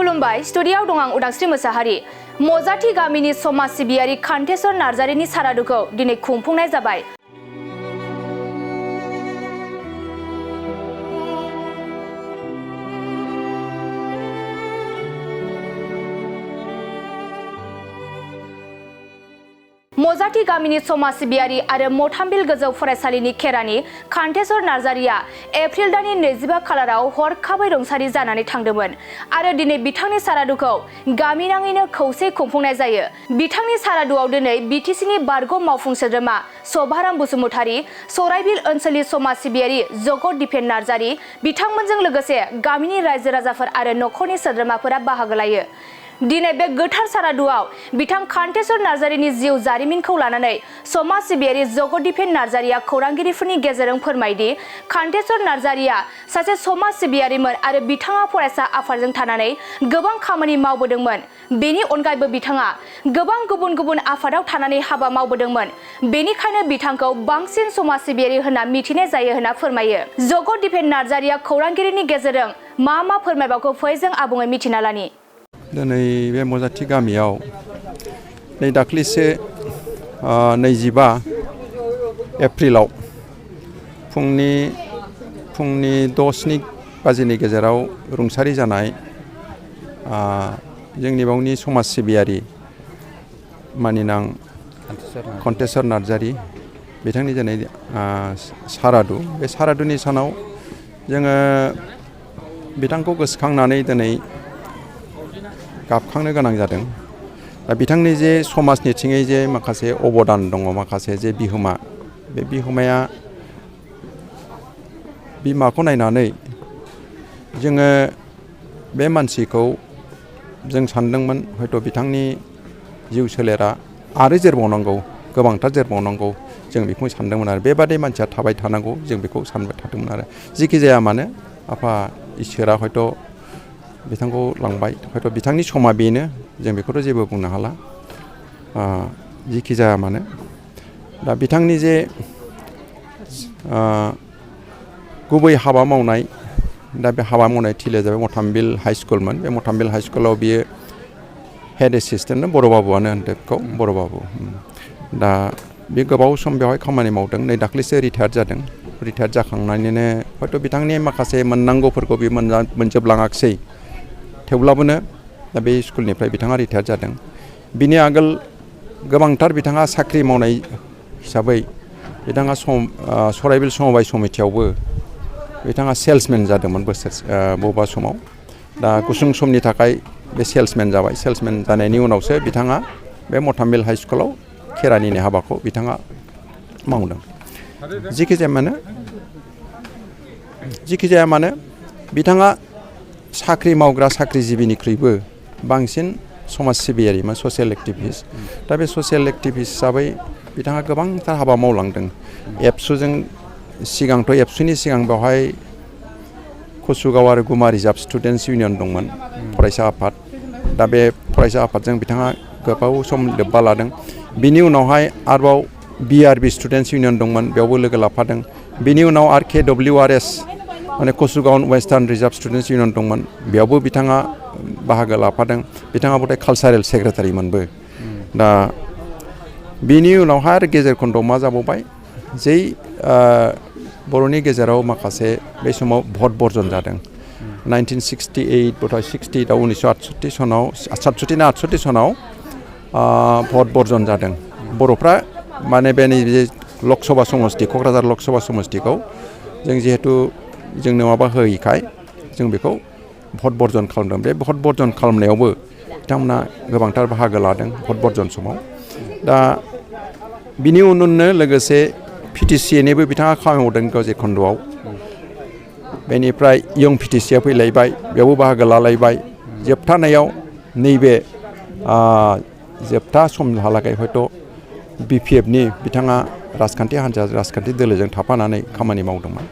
खुलुमबाय स्टुडियाव दं आं उदांस्रि मोसाहारि मजाथि गामिनि समाज सिबियारि खान्थेसर नार्जारिनि सारादुखौ दिनै खुंफुंनाय जाबाय। मजाथि गामिनि समाज सिबियारि आरो मथामबिल गोजौ फरायसालिनि खेरानि खान्थेसर नार्जारिया एप्रिल दाननि 25 खालाराव हरखाबै रुंसारि जानानै थांदोंमोन आरो दिनै बिथांनि सारादुखौ गामिनाङैनो खौसे खुंफुंनाय जायो। बिथांनि सारादुआव दिनै बिटिसिनि बारग' मावफुं सोद्रोमा सभाराम बसुमतारी, सराइबिल ओनसोलनि समाज सिबियारि जगत दिपेन नार्जारि, बिथांमोनजों लोगोसे गामिनि रायजो राजाफोर आरो नखरनि सोद्रोमाफोरा बाहागो लायो। दिनै बे गोथार सारादुआव बिथां खान्थेसर नार्जारिनि जिउ जारिमिनखौ लानानै समाज सिबियारि जगत दिपेन नार्जारिया खौरांगिरिफोरनि गेजेरजों फोरमायदि खान्थेसर नार्जारिया सासे समाज सिबियारिमोन आरो बिथाङा फरायसा आफादजों थानानै गोबां खामानि मावबोदोंमोन। बेनि अनगायैबो बिथाङा गोबां गुबुन गुबुन आफादाव थानानै हाबा मावबोदोंमोन। बेनिखायनो बिथांखौ बांसिन समाज सिबियारि होनना मिथिनाय जायो होनना फोरमायो। जगत दिपेन नार्जारिया खौरांगिरिनि गेजेरजों मा फोरमायबावखौ फै जों आबुङै मिथिना लानि। दिनै बे मजाथि गामियाव नै दाख्लिसो 25 एप्रिलाव फुंनि 6-7 बाजिनि गेजेराव रुंसारि जानाय जोंनि बावनि समाज सिबियारि मानिनां खान्थेसर नार्जारि बिथांनि दिनै सारादु। बे सारादुनि सानाव जोङो बिथांखौ गोसोखांनानै दिनै गाबखांनो गोनां जादों। दा बिथांनि जे समाजनिथिङै जे माखासे अबदान दङ, माखासे जे बिहोमा, बे बिहोमाया बिमाखौ नायनानै जोङो बे मानसिखौ जों सानदोंमोन हयथ' बिथांनि जिउ सोलेरा आरो जोरबावनांगौ, गोबांथार जोरबावनांगौ जों बेखौ सानदोंमोन आरो बेबादि मानसिया थाबाय थानांगौ जों बेखौ सानबाय थादोंमोन आरो जिखि जाया मानो आफा इसोरा हयथ' बिथांखौ लांबाय, हयथ' बिथांनि समा बेनो जों बेखौथ' जेबो बुंनो हाला। जिखि जाया मानो दा बिथांनि जे गुबै हाबा मावनाय, दा बे हाबा मावनाय थिलिया जाबाय मथामबिल हाइ स्कुलमोन। बे मथामबिल हाइ स्कुलाव बियो हेड एसिस्टेन्ट, बर' बाबुआनो होनदो बेखौ, बर' बाबु। दा बे गोबाव सम बेवहाय खामानि मावदों, नै दाख्लैसो रिटायार्ड जादों। रिटायार्ड जाखांनानैनो हयथ' बिथांनि माखासे मोननांगौफोरखौ बे मोनजोबलाङाखिसै, थेवब्लाबोनो दा बे स्कुलनिफ्राय बिथाङा रिटायार्ड जादों। बिनि आगोल गोबांथार बिथाङा साख्रि मावनाय हिसाबै बिथाङा सराइबिल समबाय समितियावबो बिथाङा सेल्समेन जादोंमोन बबेबा समाव। दा गुसुं समनि थाखाय बे सेल्समेन जाबाय। सेल्समेन जानायनि उनावसो बिथाङा बे मथामबिल हाइ स्कुलाव खेरानिनि हाबाखौ बिथाङा मावदों। जिखि जाया मानो बिथाङा साख्रि मावग्रा साख्रिजिबिनिख्रुइबो बांसिन समाज सिबियारिमोन, ससियेल एक्टिभिस्ट। दा बे ससियेल एक्टिभिस्ट हिसाबै बिथाङा गोबांथार हाबा मावलांदों। एबसुजों सिगांथ' एबसुनि सिगां बेवहाय कसुगाव आरो गुमा रिजार्भ स्टुडेन्टस इउनियन दंमोन, फरायसा आफाद। दा बे फरायसा आफादजों बिथाङा गोबाव सम लोब्बा लादों। बिनि उनावहाय आरोबाव BRB स्टुडेन्टस इउनियन दंमोन, बेयावबो लोगो लाफादों। बिनि उनाव KWRS माने कसुगाव वेस्टार्न रिजार्भ स्टुडेन्टस इउनियन दंमोन, बेयावबो बिथाङा बाहागो लाफादों। बिथाङा बथाय कालसारेल सेक्रेटारिमोनबो। दा बिनि उनावहाय आरो गेजेर खन्दआव मा जाबावबाय, जै बर'नि गेजेराव माखासे बे समाव भट बर्जन जादों। 1968 बथाय 68 1968 सनाव 67 ना 68 सनाव भट बर्जन जादों। बर'फ्रा माने बे नैबे लकसभा समस्ति, क'क्राझार लकसभा समस्तिखौ जों जिहेतु जोंनो माबा होयैखाय जों बेखौ भट बर्जन खालामदों। बे भट बर्जन खालामनायावबो बिथांमोना गोबांथार बाहागो लादों भट बर्जन समाव। दा बिनि उननो लोगोसे PTCनिबो बिथाङा खामानि मावदों गेजेर खन्दआव। बेनिफ्राय इयं PTCया फैलायबाय, बेयावबो बाहागो लालायबाय। जोबथानायाव नैबे जोबथा समहालागै हयथ' BPFनि बिथाङा राजखान्थि हान्जा, राजखान्थि दोलोजों थाफानानै खामानि मावदोंमोन।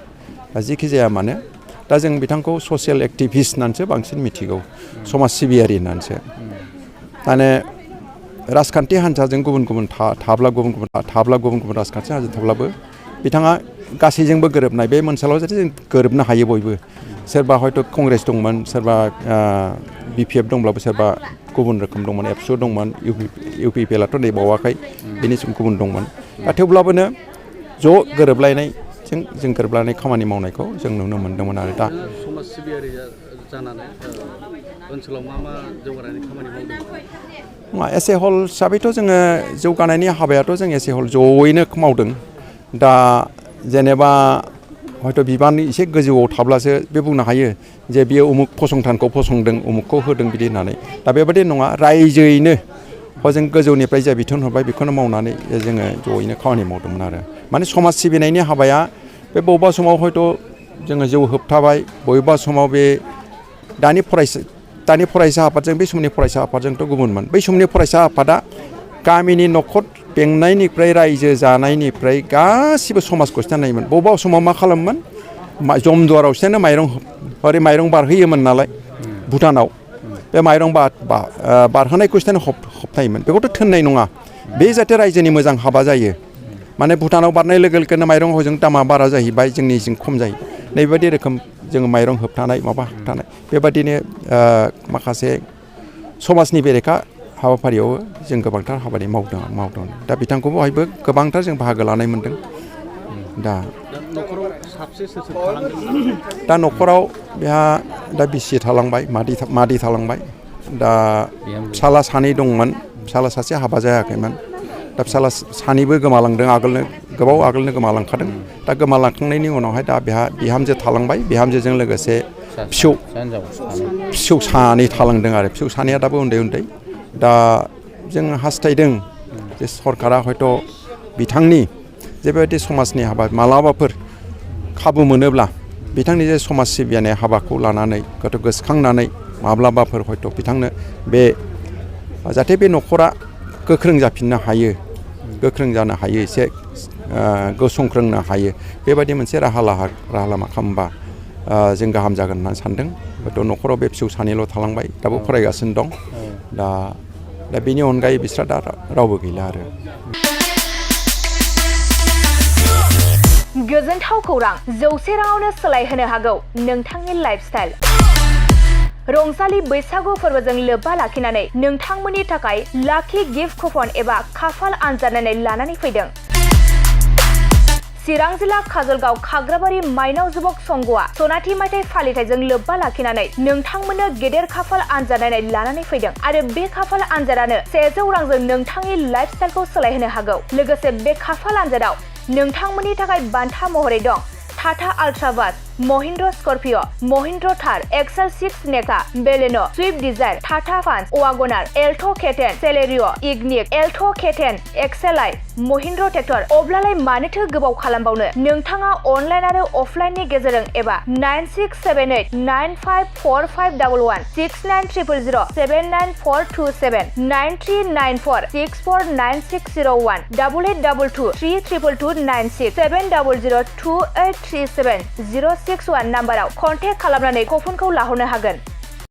दा जिखि जाया मानो दा जों बिथांखौ ससियेल एक्टिभिस्ट होननानैसो बांसिन मिथिगौ, समाज सिबियारि होननानैसो। माने राजखान्थि हान्जाजों गुबुन गुबुन राजखान्थि हान्जा थाब्लाबो बिथाङा गासैजोंबो गोरोबनाय, बे मोनसेल' जाहाथे जों गोरोबनो हायो बयबो। सोरबा हयथ' कंग्रेस दंमोन, सोरबा BPF दंब्लाबो सोरबा गुबुन रोखोम दंमोन एबसु दंमोन UPPLआथ' नै बावाखै बेनि सम गुबुन दंमोन दा थेवब्लाबोनो ज' गोरोबलायनायजों जों गोरोबलायनाय खामानि मावनायखौ जों नुनो मोन्दोंमोन आरो दा समाज सिबियारि जानानै ओनसोलाव मा जौगानायनि खामानि मावदों एस ए हल हिसाबैथ' जोङो जौगानायनि हाबायाथ' जों एस ए हल जयैनो मावदों दा जेनेबा हयथ' बिबान एसे गोजौआव थाब्लासो बे बुंनो हायो जे बियो उमुक फसंथानखौ फसंदों उमुकखौ होदों बिदि होननानै दा बेबादि नङा रायजोयैनो हजों गोजौनिफ्राय जा बिथोन हरबाय बेखौनो मावनानै जोङो जयैनो खामानि मावदोंमोन आरो माने समाज सिबिनायनि हाबाया बे बबेबा समाव हयथ' जोङो जौ होबथाबाय बबेबा समाव बे दानि फरायसा आफादजों बे समनि फरायसा आफादजोंथ' गुबुनमोन बै समनि फरायसा आफादा गामिनि न'खर बेंनायनिफ्राय रायजो जानायनिफ्राय गासिबो समाजखौ नायोमोन बबेबा समाव मा खालामोमोन जमदुवारावसोनो माइरं बारहोयोमोन नालाय भुटानाव बे माइरं बारहोनायखौ होबथायोमोन बेखौथ' थोननाय नङा बे जाहाथे रायजोनि मोजां हाबा जायो माने भुटानाव बारनाय लोगो लोगोनो माइरं हजों दामा बारा जाहैबाय जोंनिजों खम जायो नैबायदि रोखोम जोङो माइरं होबथानाय माबा होबथानाय बेबादिनो माखासे समाजनि बेरेखा हाबाफारियाव जों गोबांथार हाबानि मावदों दा बिथांखौ बहायबो गोबांथार जों बाहागो लानाय मोन्दों दा न'खराव बेहा दा बिसि थालांबाय मादै थालांबाय दा फिसाला सानै दंमोन फिसाला सासे हाबा जायाखैमोन दा फिसाला सानैबो गोमालांदों गोबाव आगोलनो गोमालांखादों दा गोमालांखांनायनि उनावहाय दा बेहा बिहामजो थालांबाय बिहामजोजों लोगोसे फिसौ सानै थालांदों आरो फिसौ सानैया दाबो उन्दै दा जों हास्थायदों जे सरकारा हयथ' बिथांनि जे बेबायदि समाजनि हाबा मालाबाफोर खाबु मोनोब्ला बिथांनि जे समाज सिबिनाय हाबाखौ लानानै गोसोखांनानै माब्लाबाफोर हयथ' बिथांनो बे जाहाथे बे न'खरा गोख्रों जाफिननो हायो गोख्रों जानो हायो एसे गसंख्रोंनो हायो बेबायदि मोनसे राहा लामा खालामबा जों गाहाम जागोन होननानै सानदों हयथ' न'खराव बे फिसौ सानैल' थालांबाय दाबो फरायगासिनो दं दा बेनि अनगायै बिस्रा दा रावबो गैला आरो गोजोनथाव खौरां 100 राङावनो सोलायहोनो हागौ नोंथांनि लाइफस्टाइल रंजालि बैसागु फोरबोजों लोब्बा लाखिनानै नोंथांमोननि थाखाय लाखि गिफ्ट कुपन एबा खाफाल आनजाद नायनाय लानानै फैदों चिरां जिल्ला काजलगाव खाग्राबारि माइनाव जुबक संघआ सनाथि मायथाइ फालिथायजों लोब्बा लाखिनानै नोंथांमोननो गेदेर खाफाल आनजाद नायनाय लानानै फैदों आरो बे खाफाल आनजादानो 100 रांजों नोंथांनि लाइफस्टाइलखौ सोलायहोनो हागौ लोगोसे बे खाफाल आनजादाव नोंथांमोननि थाखाय बान्था महरै दं Tata Ultra bus Mahindra Scorpio' Mahindra Thar XL 6 Nexa Baleno Swift Dzire Tata Punch WagonR Alto' K10 Celerio' Ignis Alto' K10 एक्सेलाइ महिन्द्र ट्रेक्टर अब्लालाय मानोथो गोबाव खालामबावनो नोंथाङा अनलाइन आरो अफलाइननि गेजेरजों एबा 9678954511 6900079427 9394649601 8822322296 7002837 061 नाम्बाराव कन्टेक्ट खालामनानै कुपनखौ लाहरनो हागोन।